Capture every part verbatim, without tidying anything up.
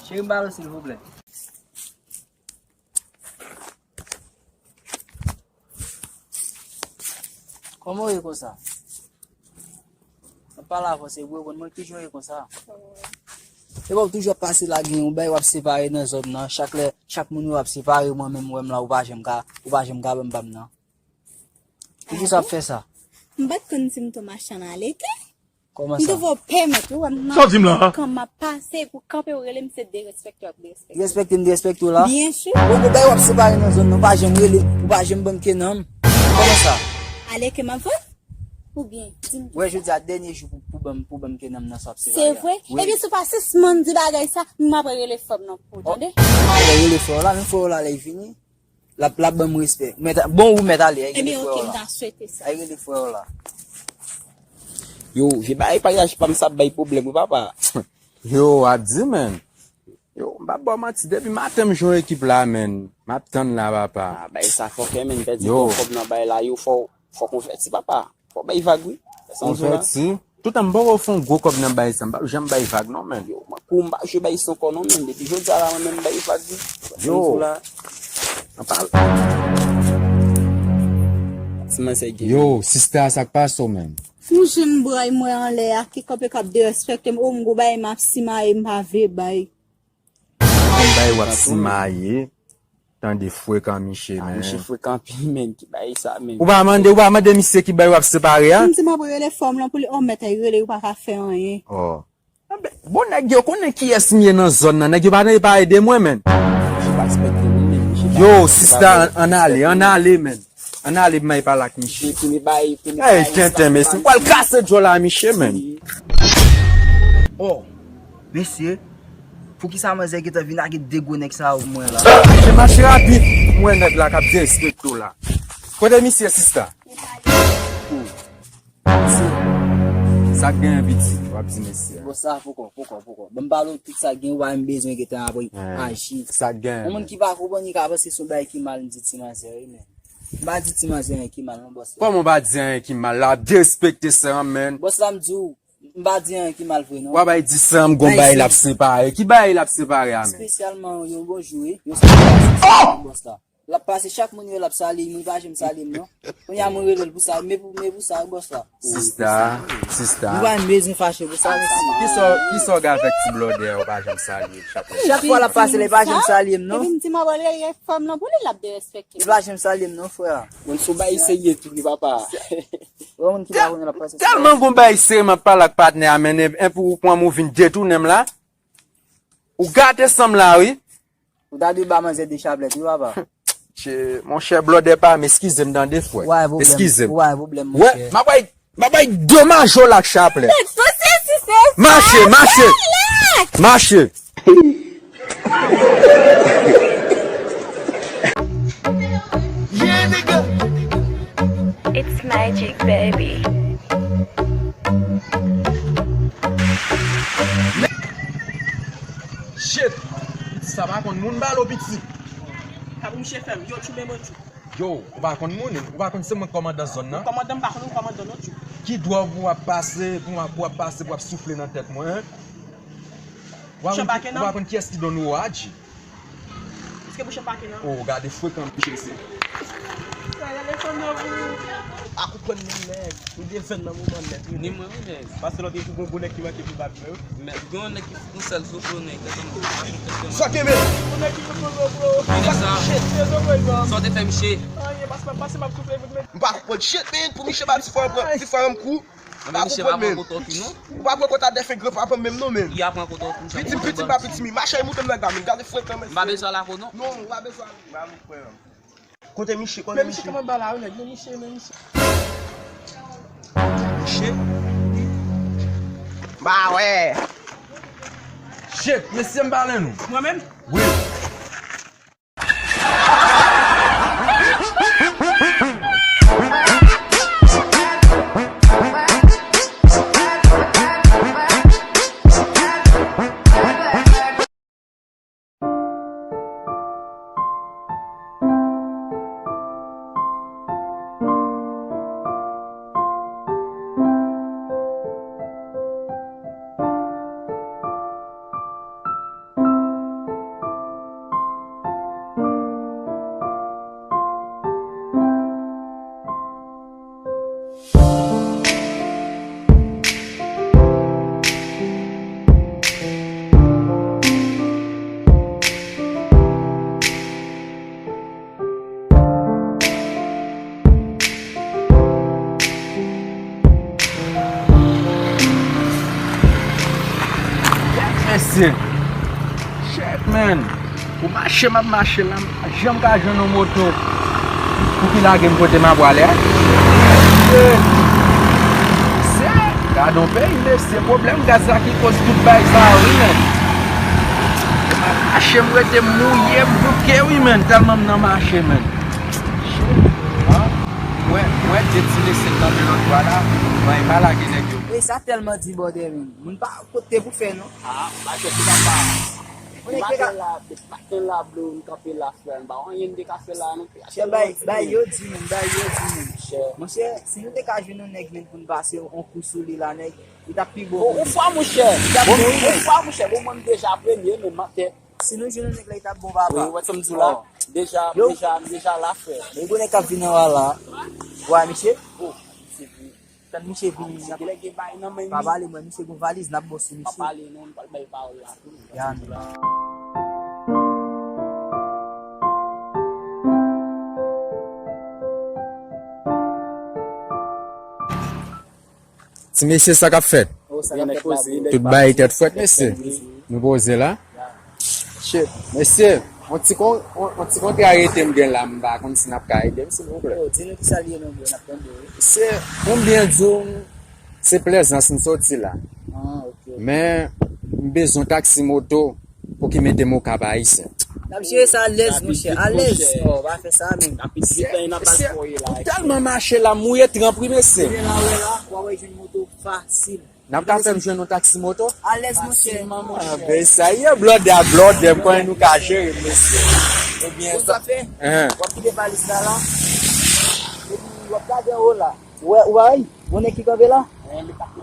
Cheri, m ba l silvouplè. Kòman w ye konsa? Mwen pale avè w serye, w konn mwen kijan w ye konsa. E bon, w toujou ap pase la, gen yon bagay w ap separe nan zòn nan. Chak lè, chak moun yo ap separe, mwen menm, w wè m la, ou pa janm ka, ou pa janm ka ban m pa m nan. Poukisa w ap fè sa? M pa t konn si m tou machann aleke. Kòman sa? M te vo pèmèt ou wè m nan. Sa w di m la? Kan m ap pase pou kanpe ou rele m se derespekte w ap derespekte. Respekte m derespekte w la? Byen si. Bon, bon, bay w ap separe nan zòn nan, ou pa janm rele, ou pa janm ban m ke nan m. Kòman sa? Aleke m ap vann? Oubyen, di m kisa? Wè, jodi a dènye jou pou, pou ban m, pou ban m ke nan m nan sa w ap separe a. Se vre? Wi. Ebyen, si w pa sispann di bagay sa, m ap rele frè m nan pou ou, tande? Ou rele frè w la, men frè w la lè l vini. L ap, l ap ban m respè. Mèt, bon, ou mèt ale, ay rele frè w la. Ebyen, oke, m ta swete sa. Ay rele frè w la. Yo, vye bagay paryaj pa m sa ap bay pwoblèm wi papa. Yo, w ap di, menn. Yo, m p ap ba w manti, depi maten m jwenn ekip la, menn. M ap tann la, papa. Ah, bay sa fòkè, menn, pèdi twòp kòb nan bay la, yo, fò, fò konvèti, papa. Fò bay vag, wi. Sa m di w la. Konvèti. Toutan m poko fè yon gwo kòb nan bay sa, m p ap janm bay vag non, menn. Yo, mwen kou m pa jwe bay san kò non, menn. Depi jodi a la, mwen menm m bay vag, wi. Yo. Sa m di w la. Anpal. Ti manzè gen. Yo, sista, sa k pase w, menn? Yon jenn bòy mwen anlè a ki kanpe k ap derespekte m. O, m gwo bagay m ap simaye, m pa vle bay. Yon bay w ap simaye. Tande frekan miche, ah, menn. Miche frekan anpil, menn. Ki bay sa, menn? Ou pa mande, ou pa mande misye ki bay w ap separe a? M di m ap rele frè m lan pou li, o mèt, ay rele, ou pa ka fè anyen. Oh. Bon, nèg yo konnen kiyès m ye nan zòn nan. Nèg yo pa, pa ede mwen, menn. Miche pa respekte nou, menn. Miche pa. Yo, sista, ann ale, ann ale, menn. Ann ale, m ay pale ak miche. Ey, tenten, mesye. M pral kase djòl a miche, menn. Oh, mesye. Poukisa manzè gentan vin ak de gwo nèg sa yo pou mwen la? Misye mache rapid. M wè nèg la k ap derespekte w la. Kote misye, sista? Misye, sa k genyen, piti? W ap di mesye a. Bon, sa, poko, poko, poko. Ban m pale w tout sa k genyen, w a m bezwen gentan apre aji. Sa k genyen? Yon moun ki pa konprann, li ka panse se yon bagay ki mal m di ti manzè, wi, men. M pa di ti manzè anyen ki mal, non, bòs la. Kòman w pa di anyen ki mal? L ap derespekte sè an, menn. Bòs la, m di w, m pa di anyen ki mal vre, non. W a bay di sè an, m gon bagay l ap separe. Ki bagay l ap separe a, menn? Espesyalman, yon bonjou, wi. Yon espesyal bòs la. L ap pase chak moun yo, l ap salye m, li pa janm salye m, non. Kounye a, mwen rele l pou sa, men pou, men pou sa, wi, bòs la. Sista, sista. Nou pa bezwen fache pou sa, mesye. Kisa, kisa w gen avèk ti blòdè a, ou pa janm salye l chak fwa? Chak fwa l ap pase la, li pa janm salye m, non. Epi m di m ap rele frè m lan pou li, l ap derespekte m. Li pa janm salye m, non, frè. Moun sou bay serye tou, wi, papa. Wè moun ki pa konnen l ap pase. Tèlman gon bay serye, m ap pale ak patnè a, men, en pou ou pran m, ou vin detounen m la. Ou gate san m la, wi. Ou ta dwe ba manzè de chaplèt, wi, papa. Che, monchè, blòdè pa m, eskize m tande, frè. Eskize m. Ou pa gen pwoblèm, monchè. M ap bay, m ap bay de majò la ak chaplèt. Mache, mache. Mache. Yeah, nigga. It's magic, baby. Shit! Piti sa pa konn moun balo, piti. Sa pou misye fè m? Yo, tchoube mwen tchoube. Yo, ou pa konn moun, ou pa konn se mwen kòmandan zòn nan? Kòmandan, m pa konn ou kòmandan non, tchoube. Ki dwòg ou ap pase, pou w ap, pou w ap pase, pou w ap soufle nan tèt mwen, en? Ou pa konn ki, ou pa konn kiyès ki donn ou a, G? Èske bouch an pake nan? Oh, gade frekan misye se. Sa gade fanm nan pou. A konprann li nèg. Ou defann nan moman nèt, wi. Ni mwen, wi, nèg. Paske lòt jou gon gwo nèg ki manke pou bat mwen, wi. Men, gen yon nèg ki fout yon sèl sou flou, nèg. Gade mwen. Sa kenbe. Gon nèg ki fout yon sèl flou. Ki nèg sa? Shit, se zo mwen, sa w te fè, miche? Anyen, pase, pase, m ap soufle, fout men. M pa konprann shit, man. Pou miche bat ti frè m, ti frè m kou. Anben, misye pa pran kote w tou, non. Ou pa pran kote a dèfen granpapa m menm non, menm. Li a pran kote w tou. Pitim, pitim pa pitim, li mache moute m nan gamin. Gade frekan, mesye. M pa bezwen al ak ou, non. Non, ou pa bezwen al. Ba m frè. Kote misye, kote misye? Men misye kòman ba la, wi, nèg. Men misye, men misye. Misye? Ba wè. Shit, mesye, m pale nou. Mwen menm? Wi. Men, pou mache m ap mache la, m pa janm ka jwenn yon moto pou ki lage m kote m ap prale a. Mesye, mesye, gade yon peyi, mesye, pwoblèm gaz la ki koz tout bagay sa yo, wi, men. M ap mache, m rete mouye, m bouke, wi, men, tèlman m nan mache, men. Shit, ah, mwen, mwen, de ti mesye k kanpe lòt bò la, mwen pa lage nèg yo. E sa tèlman di bòdè, men. Moun pa kote pou fè, non. Ah, bagay ki pa pa. Ou pa gen la, pa gen la, bro, m kanpe la, frè, m pa anyen m te ka fè la, non. Chè, bay, bay yo di, men, bay yo di, men. Chè. Monchè, si nou te ka jwenn yon nèg, men, pou n pase yon kou sou li la, nèg, li t ap pi bon pou li. Ou fò, monchè. Li t ap bon, wi, men. Ou fò, monchè. Bon, mwen, m deja premye, men, mantè. Si nou jwenn yon nèg la, li t ap bon, papa. Wi, ou wè sa m di w la? Deja, deja, deja la, frè. Men gwo nèg k ap vin anba la. Wè, misye. Tann misye vini, n ap, pa pale, mwen, misye gon valiz, n ap bon sou misye. Pa pale non, nou pral bay pawòl la tou. Ya, men. Ti mesye, sa k ap fèt? Oh, sa k ap fèt la, bro? Tout bagay tèt frèt, mesye. Nou poze la. Shit, mesye, yon ti kon, yon, yon ti kontra rete m gen la, m pa konn si n ap ka ede m, silvouplè. Yo, di nou kisa l ye non, bro, n ap tande w, wi. Se, pou m byen di w, se Plezans m soti la. Ah, ok. Men, m bezwen taksi moto pou ki mete m Okap Ayisyen. N ap jere sa alèz, monchè, alèz. Oh, pa fè sa menm. Rapid, vit, n ap al fòye la. M tèlman mache la, m mouye tranp wi, mesye. Vin la, wè la, w a wè jwenn moto fasil. N ap ka fè m jwenn yon taksi moto? Alèz, monchè. Ah, ben, sa ye, blòdè a blòdè, m konnen nou ka jere, mesye. Ebyen, sa fè? Hein. W ap kite valiz la, la. Epi, w ap gade anwo la. Ou wè, ou wè, gon nèg ki kanpe la?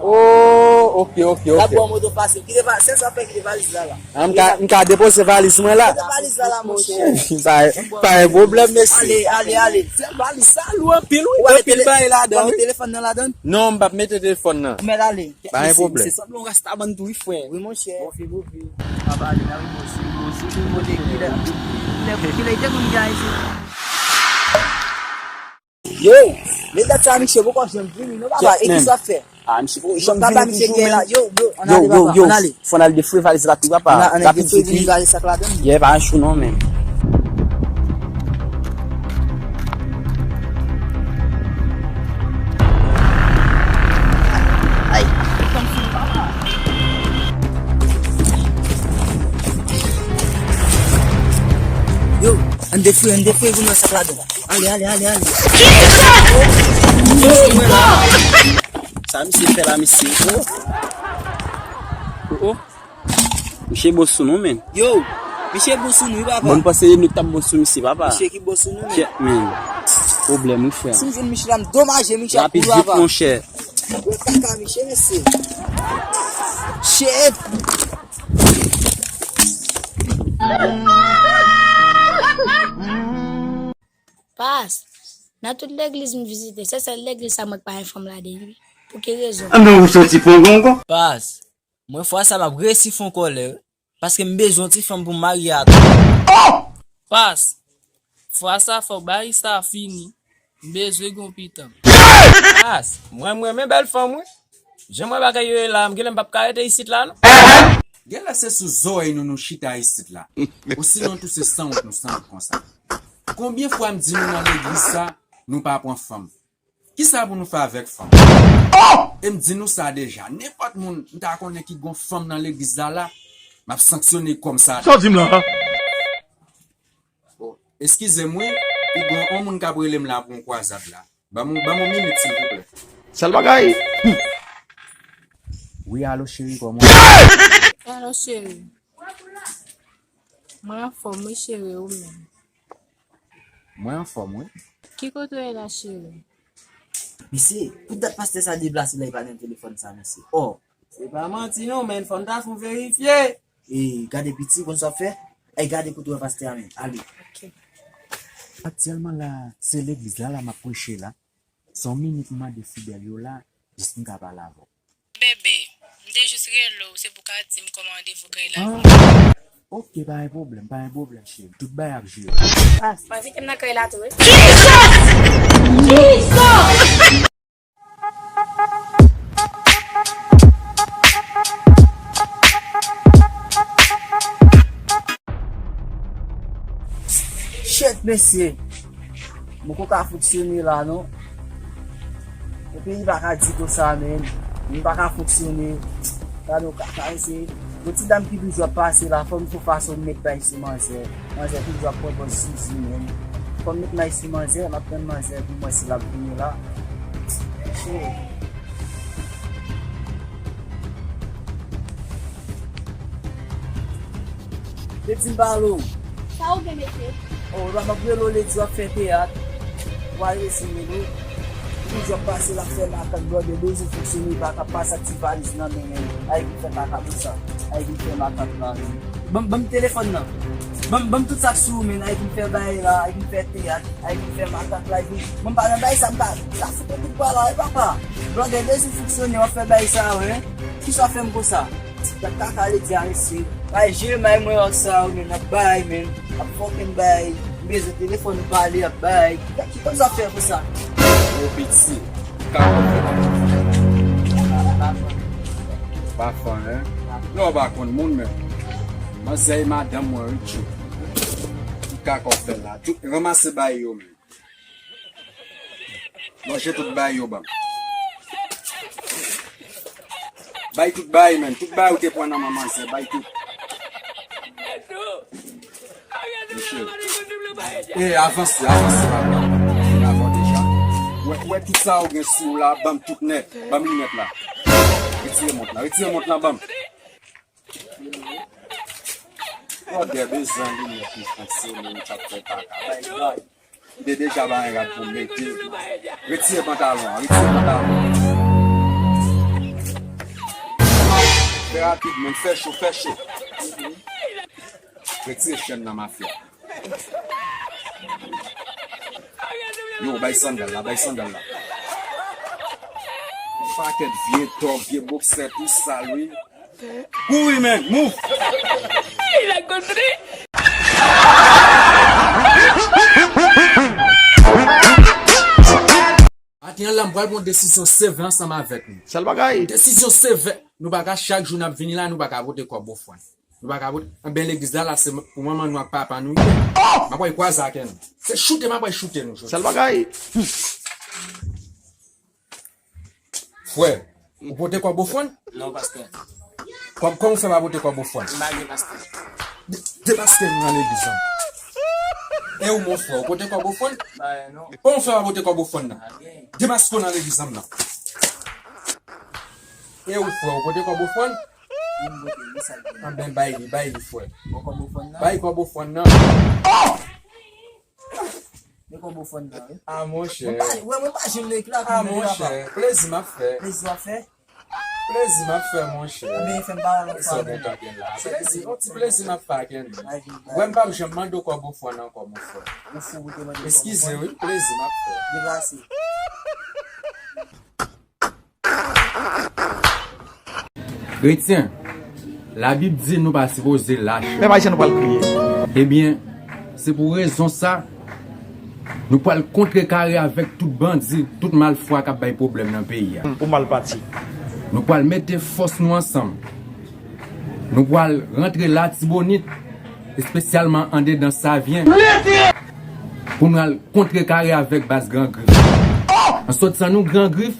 Oh, ok, ok, ok. L ap ba w moto fasil. Kite va-, se sa fè kite valiz la, la. Ah, m ka, m ka depoze valiz mwen la? Kite valiz la, la, monchè. Pa, pa gen pwoblèm, mesye. Ale, ale, ale. Valiz sa lou anpil, wi. Anpil bagay ladan, wi. Ou mete telefòn nan ladan? Non, m p ap mete telefòn nan. Mèt ale. Pa gen pwoblèm. Se sanble yon rastaman tou wi, frè. Wi, monchè. Bon, fi, bon, fi. Pa pale, n a wi, bon, si, bon, si, bon, kote ki lè, kilè, kilè te konn gen Ayiti? Yo, men dat sa, misye poko janm vini, non, papa. E kisa w ap fè? Ah, misye poko janm vini toujou, men. Yo, yo, ann ale, papa, ann ale. Fò n al defouye valiz la tou, papa. Rapid, vit, vit. Gade sa k ladan. Yeah, pa anchou non, men. Ay. Yo, ann defouye, ann defouye pou nou wè sa k ladan. Ale, ale, ale, ale. Sa misye fè la, mesye? Oh. Oh, oh. Misye bon sou nou, men. Yo, misye bon sou nou, wi, papa. Bon, m panse nou t ap bon sou misye, papa. Misye ki bon sou nou, men. Kèt, men. Pwoblèm, wi, frè. Si m jwenn misye la, m domaje misye. Rapid, vit, monchè. Yo, kaka, misye, mesye. Shit. Pas, nan tout legliz m vizite, se sèl legliz sa mwen k pa gen fanm ladan l, wi. Pou ki rezon? Anben, ou soti pran gongon. Pas, mwen fwa sa m ap resi fon kòlè, wi. Paske m bezwen yon ti fanm pou m marye ak. Oh! Pas, fwa sa fò bagay sa fini. M bezwen gon pitan. Pas, mwen, m renmen bèl fanm, wi. Jan m wè bagay yo ye la, m genlè m p ap ka rete isit la, non. Genlè se sou zòrèy nou nou chita isit la. Osinon tou se sanwont nou sanwont konsa. Konbyen fwa m di nou nan legliz sa, nou pa pran fanm? Kisa pou nou fè avèk fanm? Oh! E m di nou sa deja, nenpòt moun m ta konnen ki gon fanm nan legliz la la, m ap sanksyone kòm sa. Sa w di m la? Bon, eskize m wi, pi gon yon moun k ap rele m la pou yon kwazad la. Ban m, ban m yon minit, silvouplè. Sèl bagay. Wi, alo, cheri, kòman w ye? Alo, cheri. Mwen anfòm, wi, cheri, ou menm? Mwen anfòm, wi. Ki kote w ye la, cheri? Mesye, pou dat pastè sa deplase la, li pa nan telefòn sa, mesye. Oh! Se pa manti, non, men fò n ta fon verifye. E, gade piti, konn sa w ap fè? Ay, gade kote w wè pastè a, men. Ale. Ok. Aktyèlman la, se legliz la, la m ap preche la. Se yon minit m mande fidèl yo la, jis m ka pale avè w. Bebe, m te jis rele w, se pou w ka di m kòman randevou kay la ye. Ah, ok, pa gen pwoblèm, pa gen pwoblèm, cheri. Tout bagay ap jere. Pas. Mwen envite m nan kay la tou, wi. Kèt mesye, m poko ka fonksyone la non. Epi li pa ka di konsa, men. M pa ka fonksyone. Gade yon kaka mesye. Yon ti dam ki toujou ap pase la, fò m fè fason m met may sou manzè. Manzè toujou ap pran pòz Zuzu, men. Fò m met may sou manzè, m ap tann manzè pou m wè si l ap vini la. Shit. Te di m pale w. Sa ou gen mesye? Oh, w ap rele w, li di w ap fè teyat. W al resi rele w. Li di w ap pase, l ap fè makak, blòdè, bezwen fonksyone, pa ka pase ak ti valiz nan men, men. Ay vin fè kaka konsa. Ay vin fè makak la, men. Ban m, ban m telefòn nan. Ban m, ban m tout sa k sou ou, men. Ay vin fè bagay la, ay vin fè teyat, ay vin fè makak la, ay vin. Mwen pa nan bagay sa, m pa, sa fout tout bagay la, wi papa. Blòdè, bezwen fonksyone, w ap fè bagay sa, wi. Kisa w fè m konsa? Gad kaka ledi a mesye. Bay jere may mwen ak sa yo, men ap bay, men ap fucking bay. M bezwen telefòn m pale, ap bay. Gad ki konn sa fè pou sa. Yo piti, ka konprann. Pa fan, en? Non, w pa konn moun, men. Manzè e madanm mwen, wi, tchou. Ki kaka w fè la? Tout, ranmase bay yo, men. Manje tout bay yo ban m. Bay tout bay, men. Tout bay ou te pran nan men manzè, bay tout. Mesye. E, avanse, avanse, papa. Fin avè w deja. Wè, wè tout sa ou gen sou ou la, ban m tout nèt. Ban m linèt la. Retire mont la, retire mont la, ban m. Blòdè bezwen linèt pou fonksyone, li t ap fè kaka. Bay, bay. Li te deja ba yon rad pou mete. Retire pantalon an, retire pantalon an. Fè rapid, men, fè cho, fè cho. Retire chèn nan, mafya. Yo, bay sandal la, bay sandal la. Pakèt vye tòg, vye boksè, tou sal, wi. Kouri, men, move! Maten an la, m pral pran yon desizyon sevè ansanm avèk nou. Sèl bagay. Desizyon sevè. Nou pa ka chak jou n ap vini la, nou pa ka pote kòb ofrann. Nou pa ka pote. Anben, legliz la, la, se pou manman nou ak papa nou li ye. M ap pral kwaze ak nou. Se choute m ap pral choute nou jodi. Sèl bagay. Frè, ou pote kòb ofrann? Non, pastè. Kòm, kòman w fè pa pote kòb ofrann? M pa gen, pastè. De-, demaske nou nan legliz la. E ou, mon frè, ou pote kòb ofrann? Ba, non. Kòman w fè pa pote kòb ofrann nan? Pa gen. Demaske w nan legliz la. E ou, frè, ou pote kòb ofrann? Wi, m pote, wi, sa l gen. Anben, bay li, bay li, frè. Bon, kòb ofrann nan? Bay kòb ofrann nan. Men kòb ofrann nan, wi. A, monchè. Mwen pa, wè, mwen pa jwenn lèk la. A, monchè, plezi m ap fè. Plezi w ap fè? Plezi m ap fè, monchè. Anben, fè m pale lòt fwa, men. Plezi, yon ti plezi m ap fè ak Henry. Wè, m p ap janm mande w kòb ofrann ankò, mon frè. Ou fou pou te mande kòb ofrann? Eskize, wi, plezi m ap fè. Deplase. Kretyen, Labib di nou pa sipoze lach. Pèp ayisyen, nou pral kriye. Ebyen, se pou rezon sa, nou pral kontrekare avèk tout bandi, tout malfwa k ap bay pwoblèm nan peyi a. Pou mal pati. Nou pral mete fòs nou ansanm. Nou pral rantre Latibonit, espesyalman andedan Savyen, pou nou al kontrekare avèk baz Gran Grif. An sòtisan nou Gran Grif,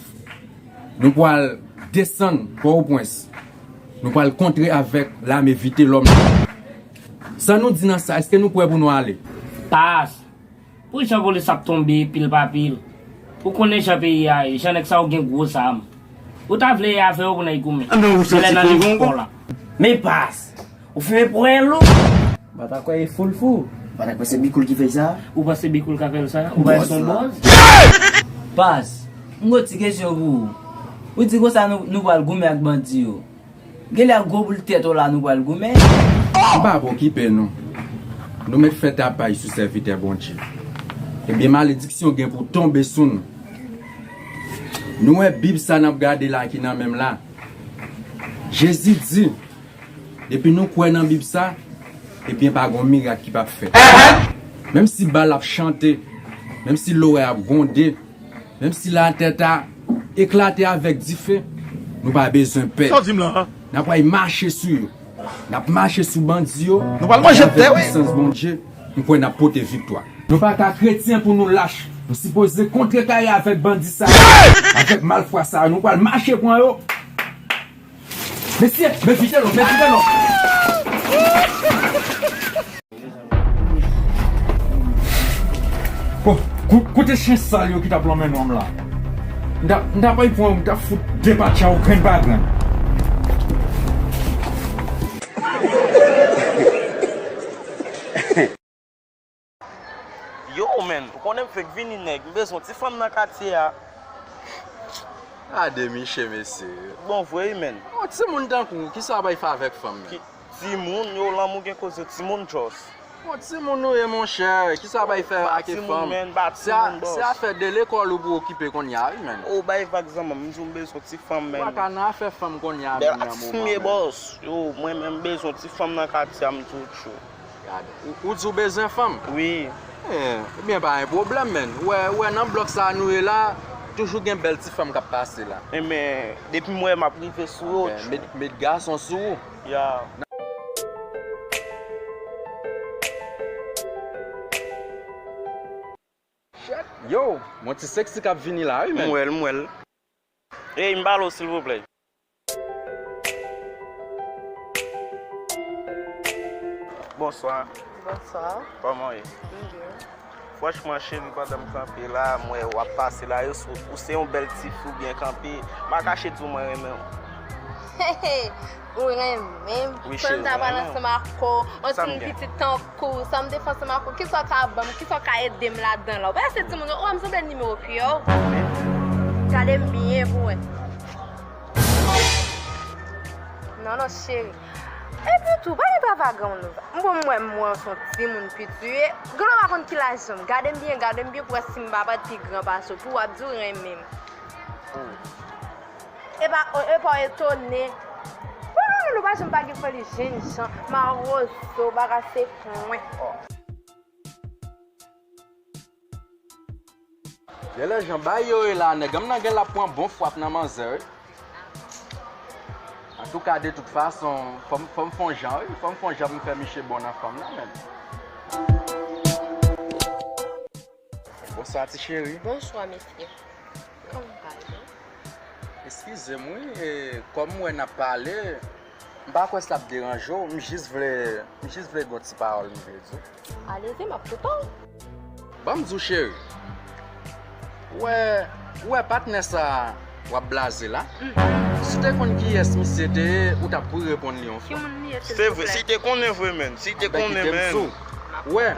nou pral desann Pòtoprens. Nou pral kontre avèk lame Vitelòm nan. Sa nou di nan sa, èske nou prè pou nou ale? Pas! Pou jan polis ap tonbe pil pa pil. Ou konnen jan peyi a ye, jan nèg sa yo gen gwo zam. Ou ta vle afè yo pou nèg goumen. Genlè nan lev kò la. Men Pas! Ou fimen pwèl ou? M pa ta kwè e fou l fou. M pa ta kwè se Bikoul ki fè sa. Ou panse Bikoul ka fè l sa? Ou pa se yon bòz? Pas! M gon ti kesyon pou ou. Ou di konsa nou, nou pral goumen ak bandi yo. Genlè ak gwo boul tèt ou la nou pral goumen. M pa pwokipe nou. Nou mèt fè tapaj sou sèvitè Bondye. Ebyen, malediksyon gen pou tonbe sou nou. Nou wè Bib sa n ap gade la ki nan men m la. Jezi di, depi nou kwè nan Bib sa, ebyen, pa gon mirak ki p ap fèt. Menm si bal ap chante, menm si lowè ap gwonde, menm si latè ta eklate avèk dife, nou pa bezwen pè. Sa w di m la a? N ap pral mache sou yo. N ap mache sou bandi yo. Nou pral manje tè, wi. Avèk pisans Bondye, M kwè n ap pote viktwa. Nou pa ka kretyen pou nou lach. Nou sipoze kontrekaye avèk bandi sa yo, avèk malfwa sa yo. Nou pral mache pran yo. Mesye, mezite non, mezite non. Bon, kou-, koute chen sal yo ki t ap lanmen nonm la. M ta, m ta pral pran yo, m ta fout depatcha yo grenn pa grenn. Yo, menn, ou konnen m fèk vini, nèg. M bezwen ti fanm nan katye a. Gade miche, mesye. Bon vre, wi, menn. Yon timoun tankou w, kisa w bay fè avèk fanm, menn? Ki timoun, yo, lanmou gen koze, timoun, Jos. Bon, timoun ou ye, monchè, kisa w bay fè ak fanm? Timoun, menn, pa timoun, bòs. Se afè de lekòl ou pou okipe kounye a, wi, menn. Ou bay vag, zanmi m, m di w m bezwen ti fanm, menn. Ou pa ka nan afè fanm kounye a, menn, nan moman, menn. Bòs, yo, mwen menm, m bezwen ti fanm nan katye a, m di w tchou. Gade. Ou, ou di w bezwen fanm? Wi. Eh, ebyen, pa gen pwoblèm, menn. Ou wè, ou wè nan blòk sa nou ye la, toujou gen bèl ti fanm k ap pase la. Enben, depi m wè m ap rive sou yo, tchou. Enben, met, met gason sou ou. Ya. Yo, mon ti seksi k ap vini la, wi, menn. M wè l, m wè l. Ey, m pale w, silvouplè. Bonswa. Bonswa. Kòman w ye? M byen. Franchman, cheri, pandan m kanpe la, m wè w ap pase la, yo, ou se yon bèl ti fi w byen kanpe. M pa kache di w mwen renmen w. Ou renmen m? Wi, cheri, m renmen w. Pandan m t ap pale ansanm ak ou, yon timoun pitit tankou w, sa m te fè ansanm ak ou, kisa w ka ban m, kisa w ka ede m ladan la? Ou pa se timoun yo, ou wè m sanble nimewo pye w. Gade m byen pou w wè. Non, non, cheri. Epi tou, pa gen travay granmoun nou fè. M bon, m wè, m wè w se yon timoun piti w ye. Granmoun pa konn ki laj janm. Gade m byen, gade m byen pou w wè si m pa pral pi gran pase w, pou w ap di w renmen m. Epa, epa w etone. Pou moun ou pa janm pa gen foli jènjan, mawozo, bagay se pwen. Genlè jan bay yo ye la, nèg an m nan genlè ap pran bon frap nan manzè, wi. Antouka, de tout fason, fò m, fò m fè yon jan, wi. Fò m fè yon jan pou m fè miche bon nan fanm nan, menm. Bonswa, ti cheri. Bonswa, mesye. Kòman w pale? Eskize m, wi, e, kòm m wè n ap pale, m pa kwè si l ap deranje w, m jis vle, m jis vle gen yon ti pawòl m vle di w. Alezi, m ap koute w. Ban m di w, cheri. Ou wè, ou wè patnè sa w ap blaze la? Mhm. Si w te konn kiyès misye te ye, ou t ap wi reponn li yon fwa. Ki moun li ye, silvouplè? Se vre, si te konnen vre, menn. Si te konnen, menn. Ou wè,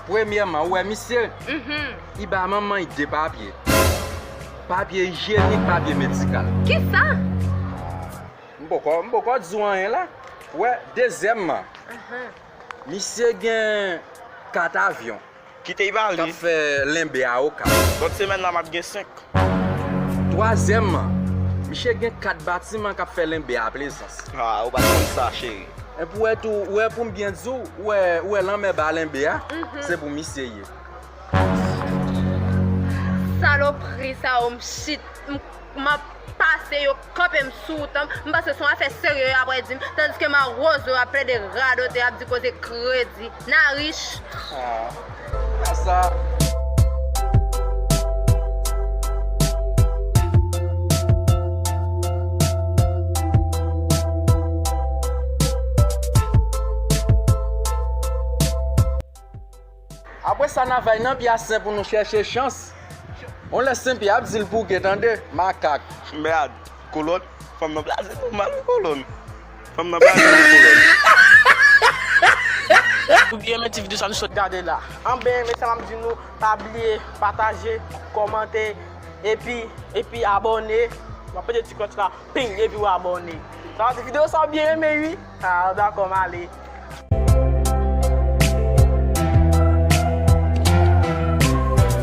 premyèman, ou wè misye? Mhm. Li ba manman l de papye. Papye ijyenik, papye medikal. Kisa? M poko, m poko di w anyen la. Ou wè, dezyèmman, misye gen kat avyon. Kite l pale. K ap fè lenbe a Okap. Lòt semèn la, m ap gen senk. Twazyèmman, misye gen kat batiman k ap fè lenbe a Plezans. Ah, ou pa t konn sa, cheri. Epi w wè tou, ou wè pou m byen di w, ou wè, ou wè lanmè ba lenbe a, se pou misye ye. Salopri sa yo, m shit, m, m ap pase yo kanpe m sou wout lan, m panse se yon afè serye y ap di m, tandiske mawozo yo ap plede radote, y ap di koze kredi. N a rich. Ah, sa. Apre sa, n a vay nan pye a Sen pou nou chèche chans. On lè Sen Pyè ap di l bouke, tande, makak. Mèd, kolòn, fanm nan blaze nòmal, wi, kolòn. Fanm nan blaze, wi, kolòn. Ou byen renmen ti videyo sa nou sot gade la. Anben, men sa m ap di nou, pa bliye pataje, kòmante, epi, epi abòne. W ap pete ti klòch la, ping, epi w abòne. Sa vle di videyo sa w byen renmen, wi. Ah, dakò, m ale.